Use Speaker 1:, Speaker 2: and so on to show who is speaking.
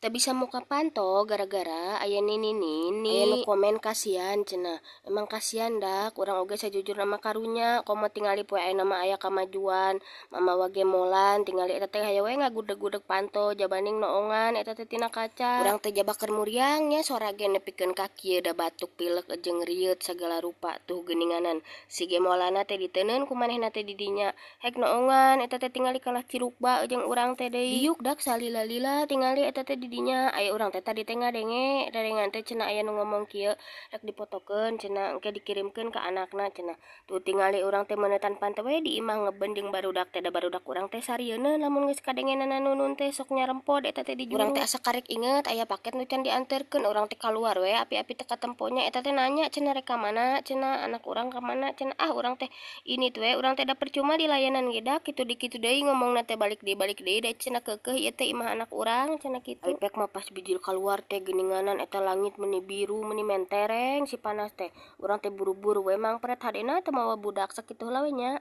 Speaker 1: Teu bisa muka panto gara-gara aya nini-nini. Aya nu komen kasihan cenah. Emang kasihan dak, urang oge sajujurna mah karunya komo tingali poe ayeuna mah aya kamajuan. Mamawa gemolan tingali eta teh hayu we ngagudeg-gudeg panto jabaning noongan eta teh tina kaca. Urang teh jaba keur muriang nya sora ge nepikeun ka kieu da batuk pilek jeung rieut sagala rupa tuh geuninganan. Si gemolanna teh diteundeun ku manehna teh di dinya. Hek noongan eta teh tingali kalah cirukba jeung urang teh deui. Diuk dak salila-lila tingali eta teh di dinya. Aya urang teh tadi teh ngadenge, dadengan teh cenah aya nu ngomong kieu, rek dipotokeun cenah engke dikirimkeun ka anakna cenah. Tuh tingali urang teh meuneutan panto we di imah ngeben jeung barudak teh, da barudak urang teh sarieuna lamun geus kadengenana nunun teh sok nyarempod eta teh di juru. Urang teh asa karek inget aya paket nu can dianterkeun, urang teh kaluar we api-api teu katempo nya eta teh nanya cenah rek ka mana cenah anak urang ka mana cenah. Ah, urang teh ini we urang teh da percuma di layanan ge dak kitu di kitu deui ngomongna teh balik deui da cenah keukeuh ieu teh imah anak urang cenah kitu. Ari pek mah pas bijil kaluar teh geuninganan eta langit meuni biru meuni mentereng si panas teh. Urang teh buru-buru we mangpret hadena teu mawa budak sakitu heula we nya.